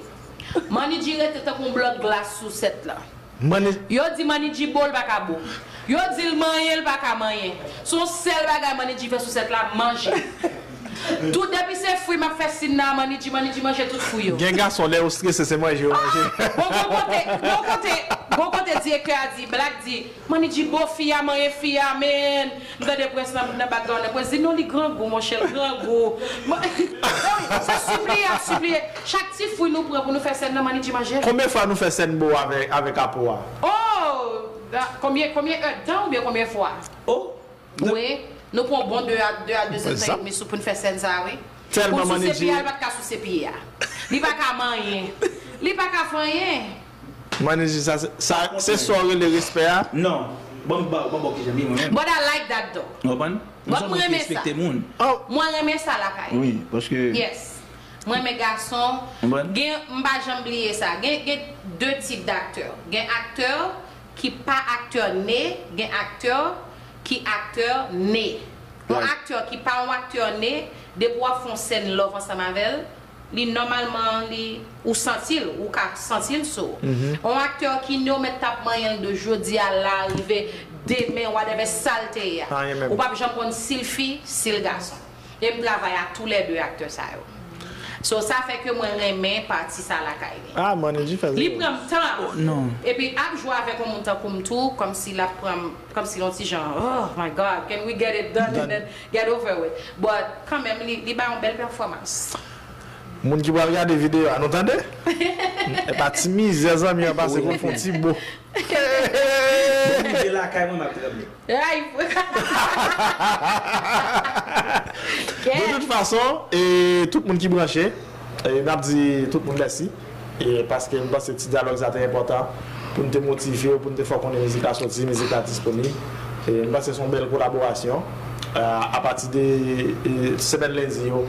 Manager rete tankou yon blòk glas sou sèt la. Yo di manager bo, l pa ka bo. Yo di l manyen, l pa ka manyen. Se yon sèl bagay manager fè sou sèt la, manje. Tout depi se fwi m ap fè sin nan, manager, manager manje tout fwi yo. Gen gason, lè yo strese, se manje yo manje. Ah! Bon, gon kote, gon kote, gon kote direktè a di, Black di, manager bo fi a, manyen fi a, men. M tande Prince nan, nan background nan. Prince di, "Non, li grangou, monchè, l grangou." Mwen, se sipliye, ap sipliye. Chak ti fwi nou pran pou nou fè sèn nan, manager manje l. Konbyen fwa nou fè sèn bo avèk, avèk Apo a? Oh! Da, konbyen, konbyen èdtan oubyen konbyen fwa? Oh! Wi, nou pran bon de a, de a de zèdtan edmi sou pou n fè sèn sa a, wi. Tèlman manager. Pou l souse pye a, li pa t ka souse pye a. Li pa ka manyen. Li pa ka fè anyen. Manager, sa, sa, se sa w rele respè a? Non. Bon, m ba, bon, bon, kijan m ye mwen menm. But I like that though. Ou konprann? But mwen renmen sa. Mwen renmen sa lakay. Wi, paske. Yes. Mwen renmen gason. Ou konprann? Gen, m pa janm bliye sa. Gen, gen de tip d'aktè. Gen aktè ki pa aktè ne, gen aktè ki aktè ne. Yon aktè ki pa yon aktè ne, depi w ap fè yon sèn love ansanm avè l, li nòmalman, li, ou santi l, ou ka santi l sou ou. Yon aktè ki ne, ou mèt t ap manyen l de jodi a la rive demen, whatever sa l te ye a. Ou p ap janm konn si l fi, si l gason. E m travay ak toulède aktè sa yo. So, sa fè ke mwen renmen pati sa lakay li. Ah, Manidji fè li pran m tan. Epi ap jwe avèk yon moun tankou m tou, kòmsi l ap pran m, kòmsi l yon ti jan, oh my God, can we get it done and then get over with? But kanmenm, li, li bay yon bèl pèfòmans. Moun ki pral gade videyo a, nou tande? E pa ti mizè zanmi an pase pou l fè yon ti bo. Bon, rive lakay mwen, m ap tranble. Ay, de tout fason, e, tout moun ki branche, e, n ap di tout moun mèsi. E, paske m panse ti dyalòg sa te enpòtan pou n te motive yo, pou n te fè w konnen mizik la soti, mizik la disponib. E, m panse se yon bèl kolaborasyon. E, apati de, e, semèn lendi yo,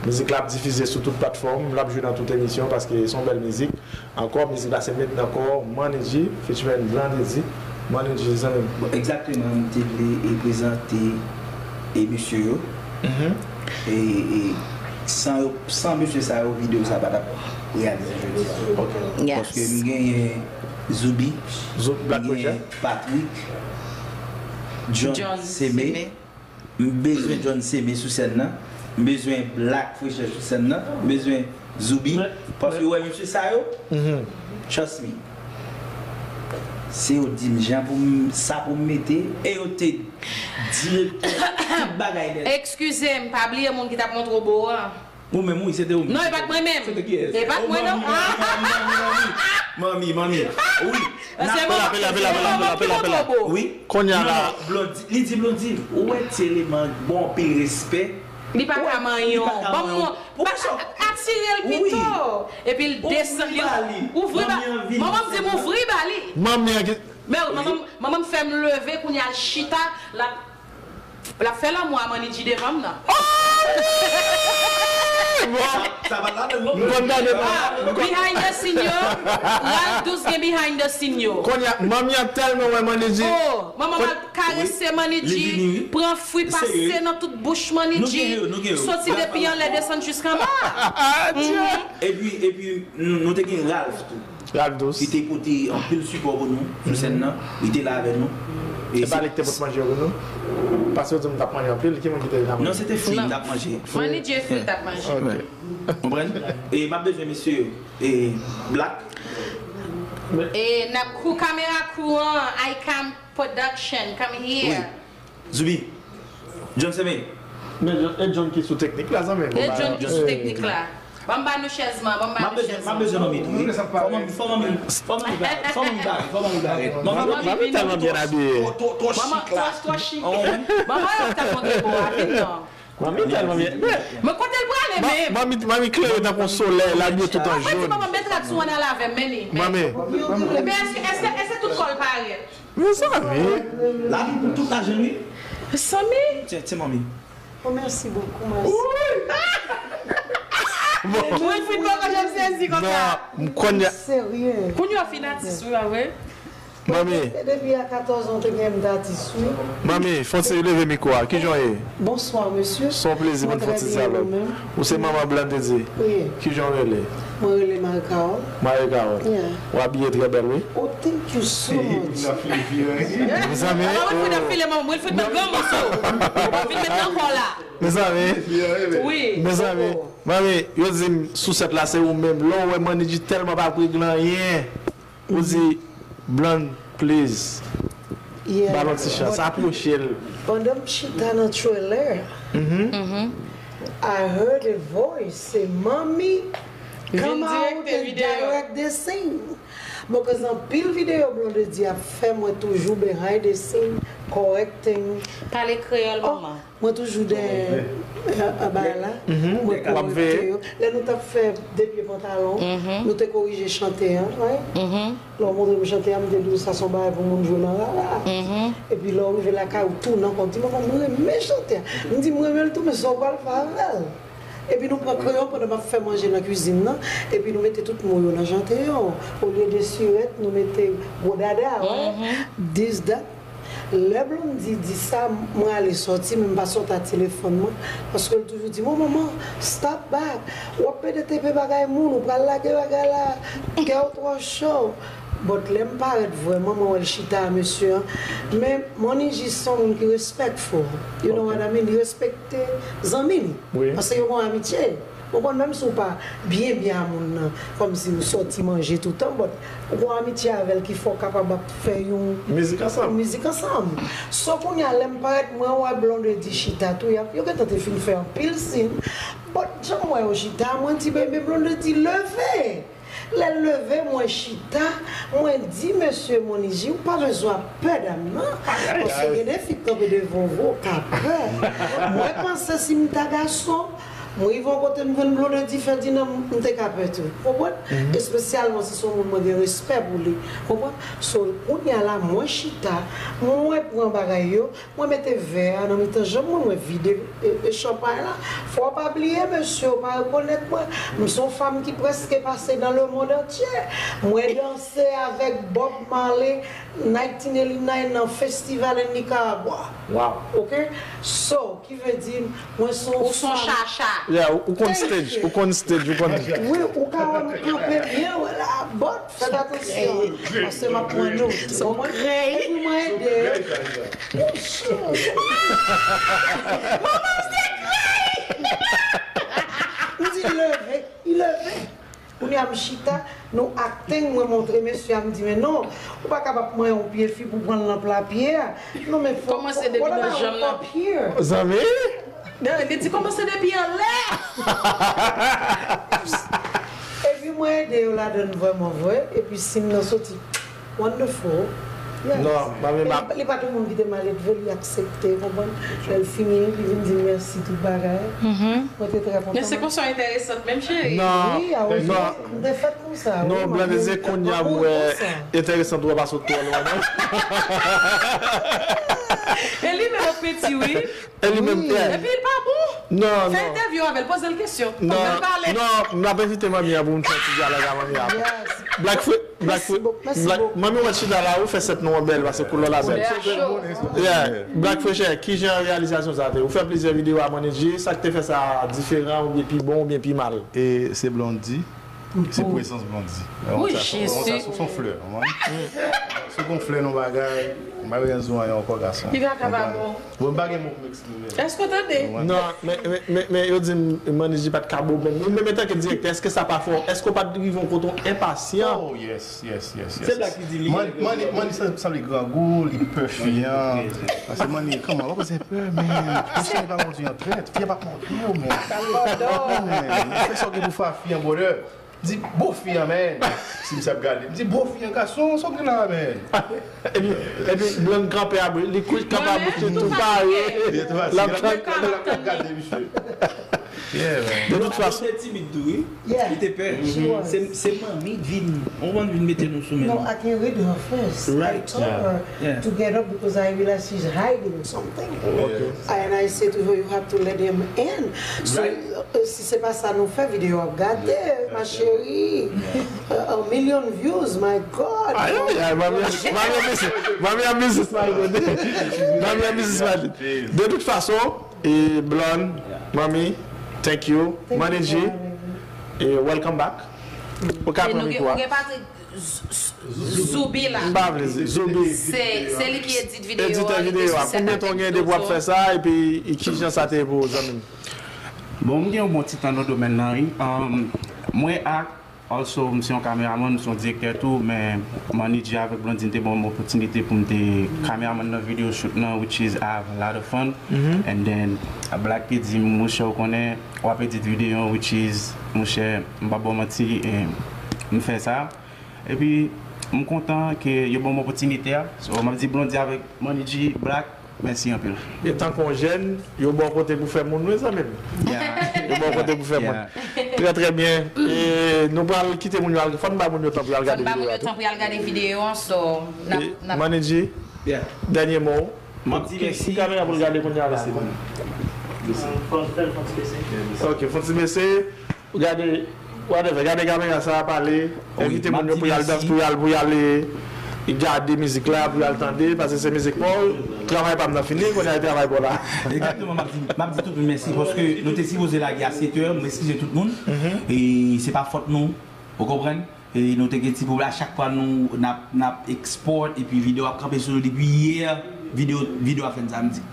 mizik la ap difize sou tout platfòm, l ap jwe nan tout emisyon paske se yon bèl mizik. Ankò, mizik la se Met nan kò, Manidji, featuring Blandedy. Manidji, zanmi m. Bon, egzakteman, m te vle e prezante e mesye yo. E, e san yo, san mesye sa yo, videyo sa pa t ap reyalize jodi a. Paske m genyen Zoubi, m genyen Patrick, John Seme. M bezwen John Seme sou sèn nan. M bezwen Black Fresh sou sèn nan. M bezwen Zoubi. Paske ou wè mesye sa yo, trust me. Se yo di m jan pou m, sa pou m mete, e yo te direktè tout bagay nèt. Eskize m, pa bliye moun ki t ap montre w bo a. Ou menm, wi, se te ou menm. Non, e pa t mwen menm. Se te kiyès? E pa t mwen, non. Manmi, manmi, manmi. Wi. Kounye a la. Blondy, li di Blondy, ou wè ti eleman, bon, anpil respè. Li pa ka manyen w. Ban m, atire l pito. Epi l desann, li ouvri ba, manman m di m ouvri ba li. Manman m fè m leve, kounye a l chita, l ap L ap fè lanmou a Manidji devan m nan. Bon. Sa pa ladan non. M konn tande non. Behind the scene yo, l al dous gen behind the scene yo. Kounye a, manmi an tèlman wè Manidji. Oh, manman m al karese Manidji, pran fwi pase nan tout bouch Manidji, soti depi anlè desann jiskanba. Epi, epi nou, nou te gen Ralph tou. Ralph Dous. Li te pote anpil sipò pou nou sou sèn nan. Li te la avè nou. E se pa li ki te pote manje yo pou nou? Paske yo di m t ap manje anpil, ki moun ki te vin ap manje? Non, se te fri m t ap manje. Manidji e fri l t ap manje. Ok. Konprann? E m ap bezwen mesye yo. E Black. E n ap crew, camera crew an, Icam Production, come here. Wi. Zoubi. John Seme. Men John, e John ki sou teknik la, zanmi m. E John ki sou teknik la. Ban m ba nou chèz man, ban m ba nou chèz man. M ap bezwen manmi tou, wi. Fò manmi, fò manmi, fò manmi parèt, fò manmi parèt, fò manmi parèt. Manmi, manmi tèlman byen abiye. Manman twò, twò chik la. Manman yo ap ta kontre bo a, vin non. Manmi tèlman byen. Men kote l prale menm? Manmi, manmi klere tankou yon solèy, l abiye tout an jòn. Mwen di manman m met rad sou Anna l avè m, men li. Manmi. Ebyen, èske, èske, èske tout kò l parèt? Mezanmi. Lavi pou tout lajan, wi. Mezanmi. Tiens, tiens, manmi. Oh, merci beaucoup, merci. Bon. Wilfrid poko janm sezi konsa. Non, m konn ya. Serye. Kounye a w fin atis, wi, pa vre? Manmi. Se depi a katòz an, w te gen m t atis, wi. Manmi, fon ti leve mikwo a. Kijan w ye? Bonsoir, monsieur. Se yon plezi pou n fè yon ti dyalòg. Ou se manman Blandedy? Wi. Kijan w rele? Mwen rele Marie Carole. Marie Carole. Yeah. Ou abiye trè bèl, wi. Oh, thank you so much. Mezanmi. Mwen fouti ap file manman, mwen fouti met gran moso. Ou pa vin met nan kò la. Mezanmi. Wi. Mezanmi. Manmi, yo di m sou sèt la se ou menm. Lè w wè Manidji tèlman pa regle anyen. Ou di, Blandy, please. Yeah. Ba l yon ti chans, apwoche l. Pandan m chita nan trailer, I heard a voice, se manmi. Come out and direct the scene. Because anpil videyo Blondedy ap fè, mwen toujou behind the scene, correcting. Pale kreyòl, Oh, manman. Mwen toujou dèyè anba la. Mwen korije yo. Lè nou t ap fè de pye pantalon, nou te korije chante an, wi. Lè w montre m chante a, m te di w sa se yon bagay pou moun jwe nan rara. Epi lè w rive lakay ou tounen ankò, w di manman m renmen chante a. M di m renmen l tou, men sa w pral fè avè l? Epi nou pran kreyon pandan m ap fè manje nan kwizin nan, epi nou mete tout mo yo nan chante yo. Olye de sirèt, nou mete gwo dada, wi. This, that. Lè Blondy di sa, mwen ale sòti, men m pa sòti ak telefòn mwen, paske l toujou di m, "Oh manman, stop back, w ap pede tepe bagay moun, ou pral lage bagay la, kè w twò cho." But lè m parèt vrèman, mwen wè l chita a mesye an. Men Money G se yon moun ki respectful. You know what I mean? Li respekte zanmi li. Paske yo gen yon amitye. Ou konn, menm si w pa byen byen a moun nan, kòmsi ou sòti manje toutan, but ou gen yon amitye avè l ki fè w kapab ap fè yon Mizik ansanm. Mizik ansanm. So kounye a lè m parèt mwen wè Blondedy chita tou, y ap, yo gentan te fin fè anpil sin. But jan m wè yo chita, mwen di baby Blondedy leve. Lè l leve, mwen chita, mwen di mesye Money G, ou pa bezwen ap pè dam nan. Paske gen de fi k kanpe devan w, ou ka pè. Mwen panse si m ta gason, mwen rive yon kote m jwenn Blondedy Ferdinand, m te ka pè tou. Konprann? Espesyalman si se yon moun mwen gen respè pou li. Konprann? So, kounye a la, mwen chita, mwen pran bagay yo, mwen mete vè a nan mitan janm mwen, mwen vide e, e chanpay la. Fò w pa bliye, mesye, w pa rekonèt mwen. M se yon fanm ki prèske pase dans le monde entier. Mwen danse avèk Bob Marley, nineteen eighty-nine nan festival in Nicaragua. Wow. Ok? So, ki vle di, mwen se yon Ou se yon fanm chacha. Yeah, ou, ou konn stage, ou konn stage, ou konn. Wi, ou ka wè m kanpe byen, wè la, but fèt atansyon. Paske m ap pran nou. Ou konprann? Epi mwen ede. Bonjou. M di leve, li leve. Kounye a m chita, nou acting, mwen montre mesye a, m di, men non, ou pa kapab manyen yon pye fi pou pran l nan pla pye a. Non, men fò, Kòmanse depi nan janm nan. Up here. Zanmi? Li di kòmanse depi anlè. Epi mwen ede yo ladann vrèman vre, epi sin nan soti wonderful. Yes. Non, mami, E ma- li, li pa tout moun ki te maledve, li aksepte, konprann? Lè l fini, li vin di mèsi tout bagay. Mwen te trè kontan. Men se konsa enteresan, menm cheri. Non, Wi, a wi, non. M te fèt konsa. Non, Wi, Blondedy, mwen se kounye a fèt mwen konsa. enteresan twò pase twò lwen. E li menm ap peti, wi. E li menm, yeah. Epi li pa bon. Non, Fè non. Entèvyou avè l, poze l kesyon. Non, Fè l pale. non, m ap envite manmi an pou m fè ti dyalòg a manmi an. Yes. Black Fre-, Black Mèsi Fre-, beaucoup, mèsi Black, beaucoup. Manmi wè chita la, ou fè sèt nou an bèl, paske koulè la bèl. Koulè a cho. Yeah. Black Fresh Air, kijan reyalizasyon sa te? Ou fè plizyè videyo a Money G, sa k te fè sa diferan oubyen pi bon oubyen pi mal? E se Blondedy. Se prezans Blondedy. Wi, Sa, Jezi. sa, sa, se yon flè, ou konprann? Si w gon flè nan bagay, m pa bezwen di w anyen ankò, gason. Li pa kapab bon. Bon, m pa gen mo pou m eksprime. Èske w tande? Non, men, men, men, men yo di m, Money G pa t ka bo menm. Ou menm antanke direktè, èske sa pa fè w, èske w pa t rive yon kote w enpasyan? Oh, yes, yes, yes, yes. Se Black ki di li. Money, Money, Money sa, sa li grangou, li pè fi an. Paske Money, kòman, w pa bezwen pè, men. Fi an pa mòdi an trèt, fi an pa mòdi w, men. Man, fè sa w gen pou fè a fi an bonè. Di, bo fi an, men. Si misye ap gade, m di, bo fi an, gason, sa w gen la, men. Epi, epi Blonde kanpe a bri, li kouch kanpe a bouch, li tou pare. Li tou pare. L ap L ap gade misye. Yeah, man. De tout fason. Li te timid tou, wi. Yeah. Li te pè. She was. Se, se manmi k vin, ou konn, vin mete nou sou men. No, I can read her first. Right. I told her Yeah. to get up because I realize she's hiding something. And I say to her, you have to let him in. So, Right. uh, si se pa sa nou fè, videyo ap gate, ma chérie. Uh, a million views, my God. Ay, ay, ay, manmi, manmi an business, manmi an business minded. Manmi an business minded. De tout fason, e Blonde, manmi, thank you. Money G, e welcome back. Ou ka E pran nou gen, mikwo a. Ou gen Patrick Z-, Z-, Zoubi la. M pa vle di, Zoubi. Se, se li ki edit videyo Editè a, li te videyo a. sou sèt Konbyen tan w gen depi w ap fè sa, epi ki jan sa te ye pou ou, zanmi m? Bon, m gen yon bon ti tan nan domèn nan, wi. Um, mwen ak, also, m se yon kameraman, m se yon direktè tou, men Money G avèk Blondedy te ban m opòtinite pou m te kameraman nan video shoot nan, which is I have a lot of fun. And then, Black ki di m, monchè, ou konnen, w ap edit videyo, which is, monchè, m pa ba w manti, e m fè sa. Epi, M kontan ke yo ban m opòtinite a. So, m ap di Blondy avèk Manny G, Black, mèsi anpil. E tankou yon jèn, yo ba w kote pou fè moun, wi, zanmi m. Yeah. Yo ba w kote pou fè moun. Yeah. Trè, trè byen. E nou pral kite moun yo al, fò n ba moun yo tan pou y al Fò gade n ba moun videyo a yo tan tou. Pou y al gade videyo an, so, n ap, E, n ap Manny G, Yeah. dènye mo. M ap di Ki, mèsi. ki kamera pou l gade kounye a la, se bon. Fò fè l fon ti bese. Ok, fon ti bese. Gade, whatever, gade kamera sa a pale. Ou Wi, kite m moun ap yo di pou y al mèsi. dans, pou y al, pou y al e, gade mizik la, pou y al tande, paske se mizik pa w, travay pa m nan fini, kounye a e travay pa w la. Egzakteman, m ap di, m ap di tout moun mèsi paske nou te sipoze lage a sèt è, m eskize tout moun. E se pa fòt nou, ou konprann? E nou te gen ti pwoblèm, a chak fwa nou n ap, n ap export, epi videyo ap kanpe sou nou depi yè, videyo, videyo ap fè n sa, m di,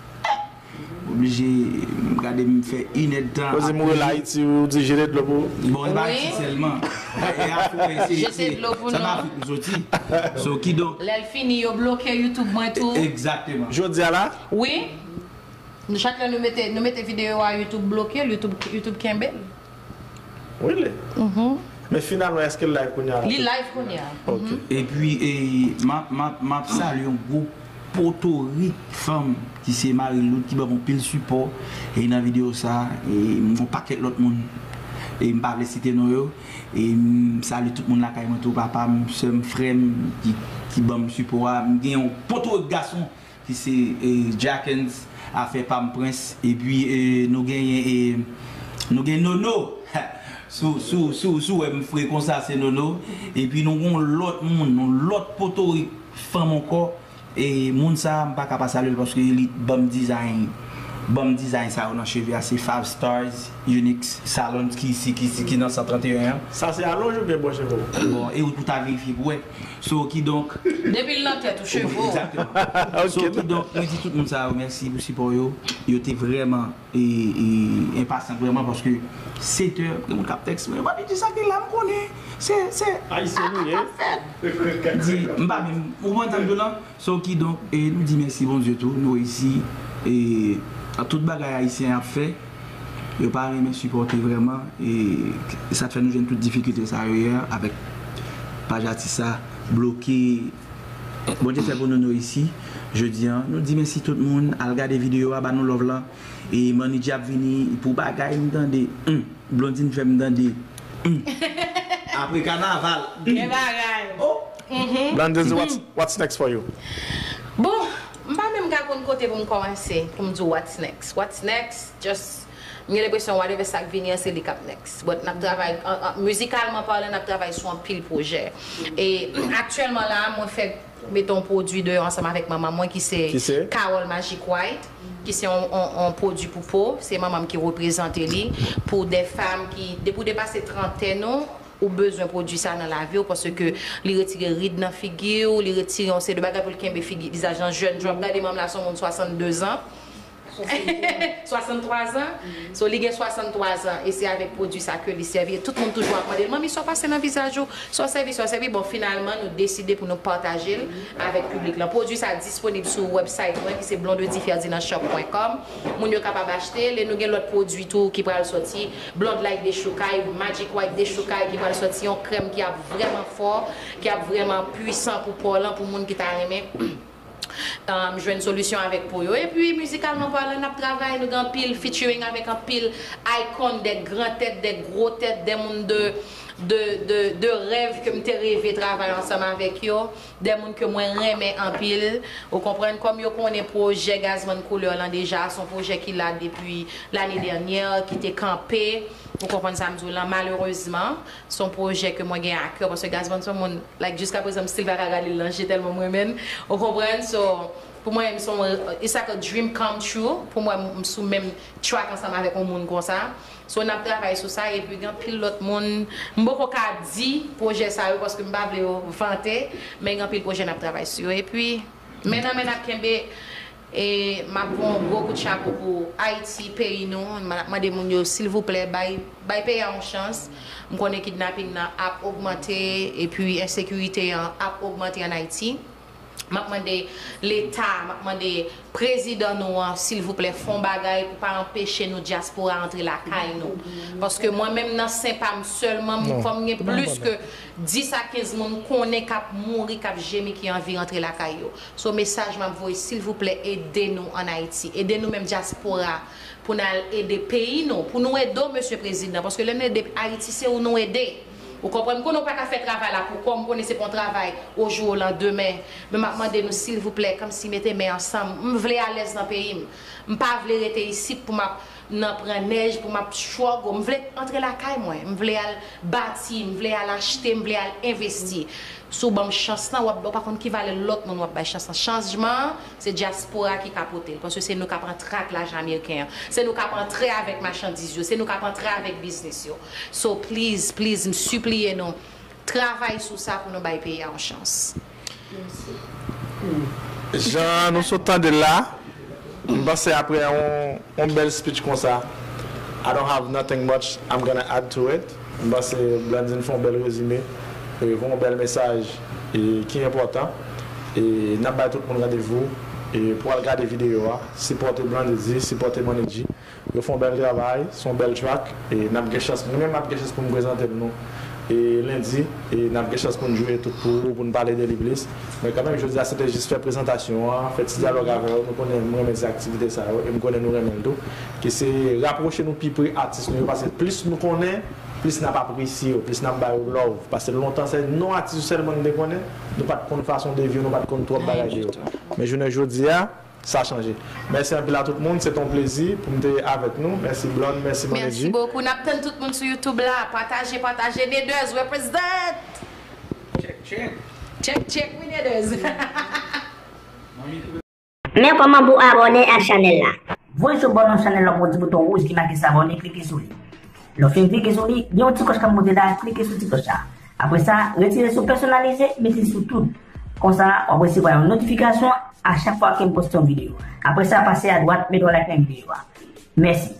oblije, m gade m fè inèdtan. Ou di m ou rele Ayiti, ou di jete dlo pou. Bon, e pa Wi. Ayiti sèlman. E Afrik, se, Jete se, dlo pou se nou. Afrik nou soti. So, kidonk, Lè l fini, yo bloke YouTube mwen tou. Egzakteman. Jodi a la, Wi. Nou chak lè nou mete, nou mete videyo a YouTube bloke l, YouTube, YouTube kenbe l. Really? Men finalman, èske l live kounye a la? Li live kounye a. Ok. Epi, e, m ap, m ap, m ap salye yon gwo potorik fanm ki se Marie Loud ki ban m anpil sipò e nan videyo sa, e m gon pakèt lòt moun. E m pa vle site non yo. E m salye tout moun lakay mwen tou, papa m, sè m, frè m ki, ki ban m sipò a. M gen yon potorik gason ki se e, Jackens, afè pa m Prince. Epi e, nou genyen e, nou gen Nono. Sou, sou, sou, sou wè m fre konsa se Nono. Epi nou gen yon lòt moun, yon lòt potorik fanm ankò. E moun sa a, m pa ka pa salye l paske li ban m dizayn, ban m dizayn sa yo nan cheve a, se Five Stars Unique Salon ki isi, ki isi, ki nan san trannteyen an. Sa se alonj oubyen bò cheve w? Bon, e ou tou ta verifye pou wè. So, kidonk, Depi l nan tèt ou, cheve w. Egzakteman. So, kidonk, mwen di tout moun sa yo mèsi pou sipò yo. Yo te vrèman e, e, enpasyan vrèman paske sèt è, gen moun k ap tèks mwen, yo pa vin di sa ki la, m konnen. Se, se, Ayisyen nou ye. di, m pa menm, ou konprann sa m di w lan? So, kidonk, e, nou di mèsi Bondye tou, nou reyisi, e, a tout bagay ayisyen ap fè, yo pa renmen sipòte vrèman, e, sa t fè nou jwenn tout difikilte sa yo yè, avèk paj atis sa bloke. Bondye fè pou nou, nou reyisi, jodi an. Nou di mèsi tout moun, al gade videyo a, ba nou love lan, e, Manny G ap vini, pou bagay, m tande, hmm, Blondine fè m tande, hmm. Apre kanaval, hmm. Gen bagay. Oh! Blondine, what's, what's next for you? Bon, m pa menm ka konn kote pou m kòmanse, pou m di w what's next. What's next? Just, m gen lenpresyon whatever sa k vini an, se li k ap next. But n ap travay, an, an, mizikalman palan, n ap travay sou anpil pwojè. E aktyèlman la, mwen fèk mete yon pwodui deyò ansanm avèk manman mwen ki se Ki se? Carole Magic White, ki se yon, yon, yon pwodui pou po. Se manman m ki reprezante li pou de fanm ki, depi w depase trantèn ou, ou bezwen pwodui sa nan lavi w, paske li retire rid nan figi w, li retire yon seri de bagay pou l kenbe figi, vizaj lan jèn. Jan w ap gade manm la, se yon moun swasanndezan. Swasanntwa zan. So, li gen swasanntwa zan, e se avèk pwodui sa ke li sèvi. E tout moun toujou ap mande l, "Manmi, sa w pase nan vizaj ou? Sa w sèvi, sa w sèvi?" Bon, finalman, nou deside pou nou pataje l avèk piblik lan. Pwodui sa disponib sou website mwen, ki se blondedy ferdinand shop point com. Moun yo kapab achte l, e nou gen lòt pwodui tou ki pral sòti. Blonde Like Dechoukay, Magic White Dechoukay, ki pral sòti yon krèm ki ap vrèman fò, ki ap vrèman pwisan pou po lan, pou moun ki ta renmen um, jwenn solisyon avèk po yo. Epi, mizikalman palan, n ap travay, nou gen anpil featuring avèk anpil icon, de gran tèt, de gwo tèt, de moun de, de, de, de rèv ke m te reve travay ansanm avèk yo, de moun ke mwen renmen anpil. Ou konprann, kòm yo konnen pwojè Gazman Koulè lan deja, se yon pwojè ki la depi lane dènyè, ki te kanpe. Ou konprann sa m di w lan, malerezman, se yon pwojè ke mwen gen a kè, paske Gazman se yon moun, like, jiska prezan, m still pa ka gade l nan je tèlman m renmen l. Ou konprann? So, pou mwen, se yon, it's like a dream come true. Pou mwen, m sou menm track ansanm avèk yon moun konsa. So, n ap travay sou sa, epi gen anpil lòt moun. M poko ka di pwojè sa yo, paske m pa vle yo vante, men gen anpil pwojè n ap travay sou yo. Epi, men nan men n ap kenbe, e m ap voye yon gwo kout chapo pou Ayiti, peyi nou. M ap mande moun yo, silvouplè, bay, bay peyi a yon chans. M konnen kidnaping nan ap ogmante, epi ensekirite an ap ogmante ann Ayiti. M ap mande Leta, m ap mande prezidan nou an, silvouplè, fè yon bagay pou pa anpeche nou dyaspora antre lakay nou. Paske mwen menm nan sen pa m sèlman, m, fò m gen plis ke dis a kenz moun m konnen k ap mouri, k ap jemi, ki anvi rantre lakay yo. So, mesaj m ap voye, silvouplè, ede nou ann Ayiti. Ede nou menm dyaspora pou n al ede peyi nou, pou nou ede w, mesye prezidan. Paske lè nou ede Ayiti, se ou nou ede. Ou konprann? M konnen w pa ka fè travay la pou kò w, m konnen se pa yon travay au jour au lendemain. Men m ap mande nou, silvouplè, kòmsi mete men ansanm. M vle alèz nan peyi m. M pa vle rete isit pou m ap nan pran nèj, pou m ap struggle. M vle antre lakay mwen. M vle al bati, m vle al achte, m vle al envesti. Si w ban m chans lan, w ap, ou pa konn ki valè lòt moun w ap bay chans lan. Chanjman an, se dyaspora ki ka pote l. Paske se nou k ap pran trak lajan ameriken an. Se nou k ap antre avèk machandiz yo. Se nou k ap antre avèk biznis yo. So, please, please, m sipliye nou, travay sou sa pou nou bay peyi a yon chans. Jan nou sot tande l la, m panse apre yon, yon bèl speech konsa, I don't have nothing much I'm gonna add to it. M panse Blandine fè yon bèl rezime, e, fè yon bèl mesaj, e, ki enpòtan. E n ap bay tout moun randevou, e, pou al gade videyo a, sipòte Blandy, sipòte Manny G. Yo fè yon bèl travay, se yon bèl track, e n ap gen chans, mwen menm m ap gen chans pou m prezante l nou, e, lendi, e n ap gen chans pou n jwe tout pou ou, pou n pale de li plis. Men kanmenm, jodi a, se te jis fè prezantasyon an, fè ti dyalòg avè yo, nou konnen m renmen ti aktivite sa yo, e m konnen nou renmen l tou, ki se rapwoche nou pi pre atis nou yo, paske plis nou konnen, plis n ap apresye yo, plis n ap ba yo love, paske lontan se non atis yo sèlman nou te konnen, nou pa t konn fason de viv, nou pa t konn twòp bagay de yo. Men jounen jodi a, sa chanje. Mèsi anpil a tout moun, se t on plezi pou m te avèk nou. Mèsi Blonde, mèsi Manedji. Mèsi bokou. N ap tann tout moun sou YouTube la. Pataje, pataje. Neders represent! Check, check. Check, check, wi Neders. Men kòman pou abòne ak chanèl la. Voye sou bò nan chanèl la w ap wè yon ti bouton wouj ki make s'abonner, klike sou li. Lè w fin klike sou li, gen yon ti klòch k ap monte la, klike sou ti klòch la. Apre sa, retire sou pèsonalize, mete sou tout. Konsa, w ap resevwa yon notifikasyon a chak fwa ke m poste yon videyo. Apre sa, pase adwat, men dwa like nan videyo a. Mèsi.